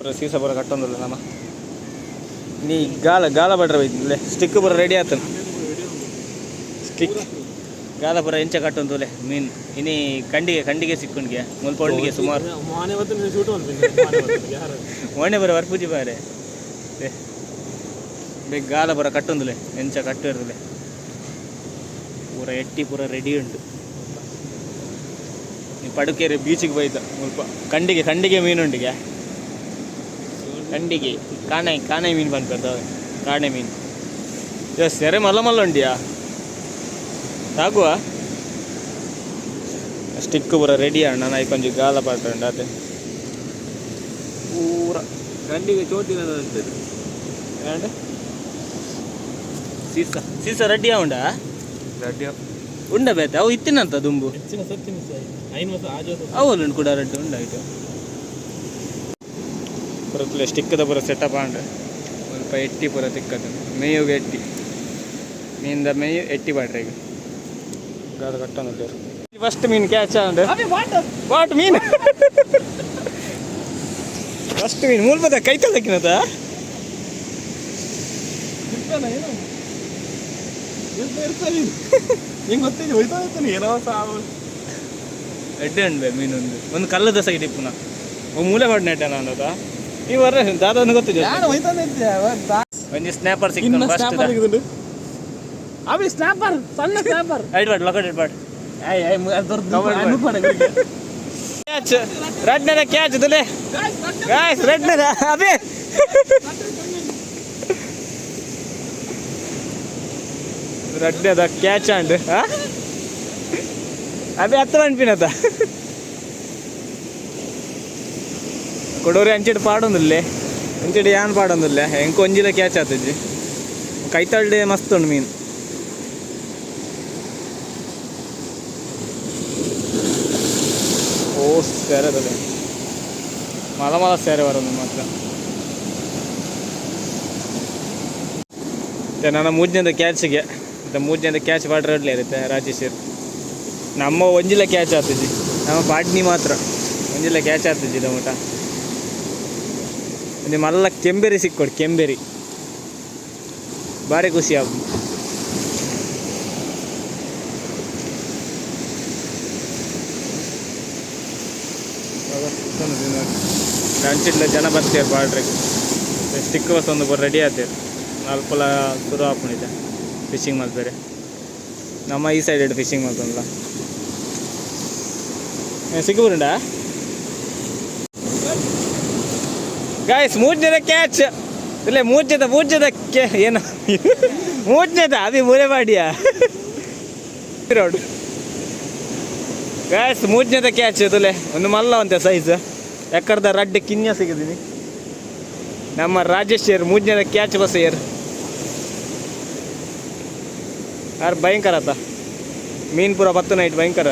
ಪೂರ ಸೀಸ ಪೂರ ಕಟ್ಟೊಂದುಲ್ಲ ನಮ್ಮ ನೀ ಗಾಲ ಗಾಲ ಬಡ್ರ ಬೈದಿಲ್ಲ ಸ್ಟಿಕ್ ಪೂರ ರೆಡಿ ಆತನ ಸ್ಟಿಕ್ ಗಾಲ ಪೂರ ಎಂಚ ಕಟ್ಟೊಂದುಲೆ ಮೀನ್ ಇನಿ ಕಂಡಿಗೆ ಕಂಡಿಗೆ ಸಿಕ್ಕುಂಡಿಗೆ ಮುಲ್ಪ ಉಂಡಿಗೆ ಸುಮಾರು ಮಾನೆ ಬತ್ತು ಶೂಟ್ ಮಲ್ಪಿನಿ ಯಾರು ಓಣೆ ಬರ ವರ್ಪೂಜಿ ಬಾರೆ ಬೇಗ ಗಾಲ ಪೂರ ಕಟ್ಟೊಂದುಲೆ ಎಂಚ ಕಟ್ಟು ಇರ್ತಲೆ ಪೂರ ಎಟ್ಟಿ ಪೂರ ರೆಡಿ ಉಂಟು. ನೀ ಪಡುಕೇರಿ ಬೀಚಿಗೆ ಬೈತ ಮುಲ್ಪ ಕಂಡಿಗೆ ಕಂಡಿಗೆ ಮೀನುಂಡಿಗೆ ಕಂಡಿಗೆ ಕಾಣೆ ಕಾಣೆ ಮೀನು ಬಂದ್ಬಿಡ್ತಾವೆ ಕಾಣೆ ಮೀನು. ಎಸ್ ಸೆರೆ ಮಲ್ಲ ಮಲ್ಲ ಉಂಡಿಯಾ ತಾಗುವ ಸ್ಟಿಕ್ ಪೂರ ರೆಡಿ ಅಣ್ಣ ನಾನು ಕೊಂಚ ಗಾಲ ಪಾಟ ಉಂಡು ಅದೇ ಪೂರ ಕಂಡಿಗೆ ಚೋಟಿನ ಏಂಡ ಸೀಸ ಸೀಸ ರೆಡಿ ಉಂಡಾ ರೆಡಿ ಉಂಡ ಬೇತೆ ಅವು ಇತ್ತಿನಂತ ದುಂಬು ಹೆಚ್ಚಿನ ಸತ್ತಿನ ಐನು ವರ್ಷ ಆಜು ಅವು ಉಂಡು ಕೂಡ ರೆಡ್ಡಿ ಉಂಡಾಯ್ತು ಪೂರ ಸ್ಟಿಕ್ಕದ ಪೂರ ಸೆಟಪ್ ಆಂಡ್ ಸ್ವಲ್ಪ ಎಟ್ಟಿ ಪೂರ ತಿಕ್ಕದು ಮೇಯುಗೆ ಎಟ್ಟಿ ಮೀನ್ದ ಮೇಯು ಎಟ್ಟಿ ಪಾಡ್ರೆ ಈಗ ಗಾದ ಕಟ್ಟೊಂದು ಫಸ್ಟ್ ಮೀನು ಕ್ಯಾಚ್ ಆಂಡ್ what ಮೀನು ಫಸ್ಟ್ ಮೀನು ಮೂಲ್ಪದ ಕೈ ತಲಕ್ಕಿನದ. ಹೆಂಗ್ ಗೊತ್ತಿದೆ ಹೋಯ್ತಾ ಇರ್ತಾನೆ ಏನೋ ಸಾವು. ಎಡ್ಡೆ ಉಂಡ್ಬೆ ಮೀನೊಂದು ಒಂದು ಕಲ್ಲದ ಸೈಡ್ ಇಪ್ಪುನ ಮೂಲೆ ಪಾಡ್ ನೆಟ್ಟ ನಾನು ಈ ವರ ದಾದನ್ನು ಗೊತ್ತಿದೆ. ನಾನು ಹೋಯ್ತಾನೆ ಇದ್ದೆ. ಒಂಜಿ ಸ್ನ್ಯಾಪರ್ ಸಿಕ್ತು ಫಸ್ಟ್. ಸ್ನಾಪರ್ ಅವಿ ಸ್ನಾಪರ್ ಸಣ್ಣ ಸ್ನಾಪರ್. ಐಡ್ ಬಾಡ್ ಲೊಕಟ್ ಇಡ್ ಬಾಡ್. ಏಯ್ ಏಯ್ ದೊಡ್ಡ. ಕ್ಯಾಚ್ ರೆಡ್ನದ ಕ್ಯಾಚ್ ತುಲೆ ಗಾಯ್ಸ್ ರೆಡ್ನದ ಅಬೆ ರೆಡ್ನದ ಕ್ಯಾಚ್ ಅಂಡ್ ಅಬೆ ಹತ್ತು ಅನ್ಪಿನತ ಕೊಡೋರಿ ಅಂಚಿಡ್ ಪಾಡೊಂದಿಲ್ಲೆ ಅಂಚಿಡ್ ಯಾನ್ ಪಾಡೊಂದಿಲ್ಲೆ ಎಂಕ್ ಒಂಜಿಲ ಕ್ಯಾಚ್ ಆತಜ್ಜಿ ಕೈತಳ್ಳೆ ಮಸ್ತ್ ಉಂಡು ಮೀನು. ಓ ಸೇರದಲೆ ಮಲ ಮಲ ಸೇರೆ ಬರೋದು ಮಾತ್ರ. ಮತ್ತೆ ನನ್ನ ಮೂಜನೇದ ಕ್ಯಾಚ್ಗೆ ಮತ್ತೆ ಮೂಜನೇದ ಕ್ಯಾಚ್ ಪಾಡ್ರೆ ಇರುತ್ತೆ ರಾಜೇಶ್. ನಮ್ಮ ಒಂಜಿಲ ಕ್ಯಾಚ್ ಆತಜಿ ನಮ್ಮ ಪಾಡ್ನಿ ಮಾತ್ರ ಒಂಜಿಲ ಕ್ಯಾಚ್ ಆತಜಿ ಟೊಮೊಟ. ಒಂದು ಮಲ್ಲ ಕೆಂಬೇರಿ ಸಿಕ್ಕೊಡು ಕೆಂಬೇರಿ ಭಾರಿ ಖುಷಿ ಆಗ. ಅಂಚಿಡ್ಲ ಜನ ಬರ್ತೀರ ಬಾಡ್ರಿಗೆ ಸ್ಟಿಕ್ ಬಸ್ ಒಂದು ಬರ್ ರೆಡಿ ಆತೀರ ಅಲ್ಪಲ ಶುರು ಆಪುಣಿದೆ ಫಿಶಿಂಗ್ ಮಲ್ಪೆರೆ ನಮ್ಮ ಈ ಸೈಡ್ ಫಿಶಿಂಗ್ ಮಲ್ತೊಂದ್ಲ ಸಿಕ್ಕುಂಡ ಗಾಯ್ಸ್ ಮೂಜನೇದ ಕ್ಯಾಚ್ ಇಲ್ಲ ಮೂಜನೇದ ಮೂಜನೇದ ಕೆ ಏನು ಮೂಜನೇದ ಅಭಿ ಮೂರೇ ಮಾಡಿಯಾ ರೋಡ್ ಗಾಯ್ಸ್ ಮೂಜನೇದ ಕ್ಯಾಚ್ ತುಲೆ ಒಂದು ಮಲ್ಲ ಅಂತೆ ಸೈಜ್ ಎಕ್ಕರ್ದ ರಡ್ಡ್ ಕಿನ್ಯ ಸಿಗದಿನಿ ನಮ್ಮ ರಾಜೇಶ್ ಏರ್ ಮೂಜನೇದ ಕ್ಯಾಚ್ ಬಸ್ ಏರ್ ಯಾರು ಭಯಂಕರ ಆತ ಮೀನು ಪೂರ ಬತ್ತು ನೈಟ್ ಭಯಂಕರ.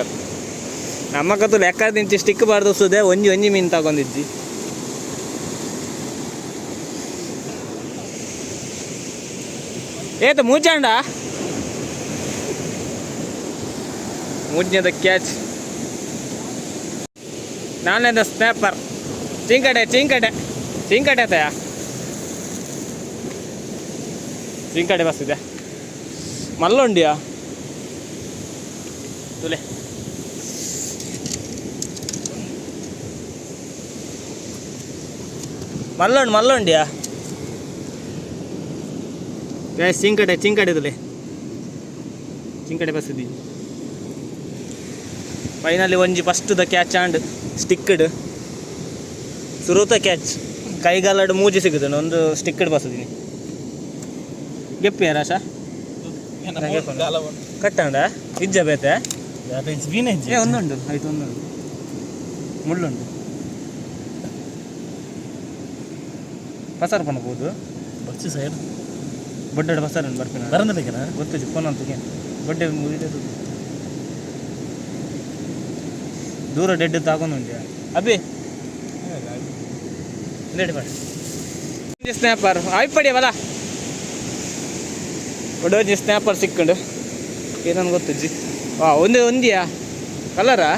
ನಮ್ಮ ಕತ್ತು ಲೆಕ್ಕ ದಿಂಚಿ ಸ್ಟಿಕ್ ಬಾರ್ದು ಸುದೆ ಒಂಜಿ ಒಂಜಿ ಮೀನು ತಗೊಂಡಿಜ್ಜಿ. ಏತ ಮೂಜಾಂಡ ಮೂಜನೇದ ಕ್ಯಾಚ್ ನಾಲ್ನೇದ ಸ್ನ್ಯಾಪರ್ ಚಿಂಕಟೆ ಚಿಂಕಟೆ ಚಿಂಕಟೆ ತಯ ಚಿಂಕಟೆ ಬಸ್ ಇದೆ ಮಲ್ಲುಂಡಿಯಾ ತುಲೆ ಮಲ್ಲುಂಡು ಮಲ್ಲುಂಡಿಯಾ ಗೈಸ್ ಚಿಂಕಟೆ ಚಿಂಕಟೆ ತುಲೆ ಚಿಂಕಟೆ ಬಸ್ ಇದ್ದೀವಿ. ಫೈನಲಿ ಒಂಜಿ first the catch and sticked ಸುರೂತ ಕ್ಯಾಚ್ ಕೈಗಾಲಡು ಮೂಜಿ ಸಿಗುದು ಒಂದು ಸ್ಟಿಕ್ಡ್ ಬಸ್ಸದಿನಿ ಗೆಪ್ಪಿ ರಾಶಾ ಕಟ್ಟಂಡ ಇಜ್ಜ ಬೇತೆ ಏ ಒಂದುಂಡು ಆಯ್ತು ಒಂದುಂಡು ಮುಳ್ಳುಂಡು ಪಸರ್ ಪನ್ಬೋದು. ಬಚ್ಚಿ ಸೈಡ್. ಬೊಡ್ಡ ಪಸರ್ ಉಂಡು ಬರ್ಪಿನ. ಬರಂದಿಲ್ಲ. ಗೊತ್ತು ಫೋನ್ ಅಂತ ಬೊಡ್ಡೆ ಮುಗಿದ ದೂರ ಡೆಡ್ ತಾಗೊಂಡು ಉಂಟು ಅಭಿ ರೆಡಿ ಮಾಡಿ ಸ್ನ್ಯಾಪರ್ ಆಯ್ಪಡಿ ಬಲ ಒಡೋಜಿ ಸ್ನ್ಯಾಪರ್ ಸಿಕ್ಕಂಡು ಏನನ್ನು ಗೊತ್ತಜ್ಜಿ ವಾ ಒಂದು ಒಂದಿಯಾ ಕಲರಾ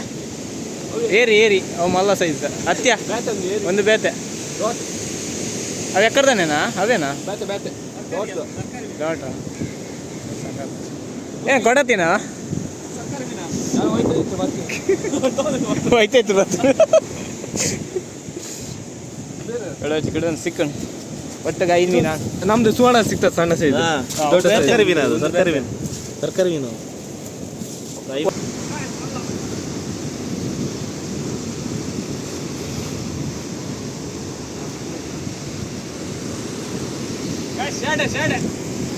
ಏರಿ ಏರಿ ಅವು ಮಲ್ಲ ಸೈಜ್ ಅತ್ಯ ಒಂದು ಬೇತೆ. ಅವು ಎಕ್ಕಡ್ದಾನೇನಾ ಅವೇನಾ? ಬೇತೆ ಬೇತೆ. ಡಾಟ ಏನು ಕೊಡತ್ತೀನಾ? ಹೋಯ್ತಾಯ್ತು ಬತ್ತು ಕಡೆ ಸಿಕ್ಕಣ್ ಒಟ್ಟಿಗೆ ಐದು ಮೀನಾ? ನಮ್ದು ಸುವರ್ಣ ಸಿಗ್ತದೆ, ಸಣ್ಣ ಸೈಜ್. ದೊಡ್ಡ size. ತರಕಾರಿ ಮೀನು ಅದು, ತರಕಾರಿ ಮೀನು, ತರಕಾರಿ ಮೀನು. ಶಾಡೆ ಶಾಡೆ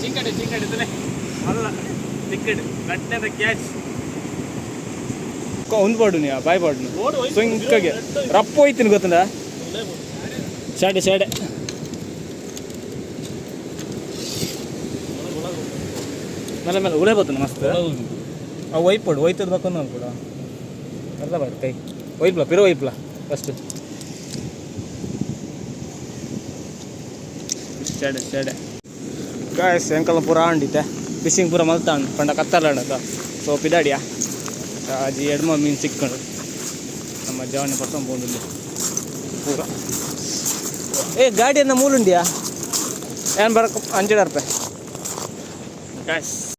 ಚಿಂಕಡೆ ಚಿಂಕಡೆ ತುಲೆ ಅಲ್ಲ ತಿಕ್ಕಡು ಗಟ್ಟದ ಕ್ಯಾಚ್. ಒಂದು ಪಾಡು ನೀ ಬಾಯ್ ಪಾಡು ಸೊಂಕಗೆ ರಪ್ಪ ಹೋಯ್ತೀನಿ ಗೊತ್ತಂದ. ಶಾಡೆ ಶಾಡೆ ಮೇಲೆ ಮೇಲೆ ಉಳೆ ಬರ್ತದೆ ಮಸ್ತ್. ಅವು ಒಯ್ಪಡು ಒಯ್ತದ ಬೇಕು ಕೂಡ ಎಲ್ಲ ಬಾಡಿ ಕೈ ಒಯ್ಪ್ಲ ಪಿರೋ ಒಯ್ಪ್ಲ ಫಸ್ಟ್. ಶಾಡೆ ಶಾಡೆ ಗಾಯ್ಸ್, ಎಂಕಲ ಪೂರ ಆಂಡಿತೆ ಫಿಶಿಂಗ್ ಪೂರ ಮಲ್ತಾಂಡ್ ಪಂಡ ಕತ್ತಲಾಂಡತ. ಸೊ ಪಿದಾಡಿಯ ಅಜಿ ಎಡ್ಮ ಮೀನು ಸಿಕ್ಕಂಡು ನಮ್ಮ ಜವನೆ ಪತ್ತೊಂದು ಪೂರ. ಏ ಗಾಡಿಯನ್ನ ಮೂಲುಂಡಿಯಾ? ಏನು ಬರಕ ಅಂಜಡ ರೂಪಾಯಿ ಗಾಯ್ಸ್.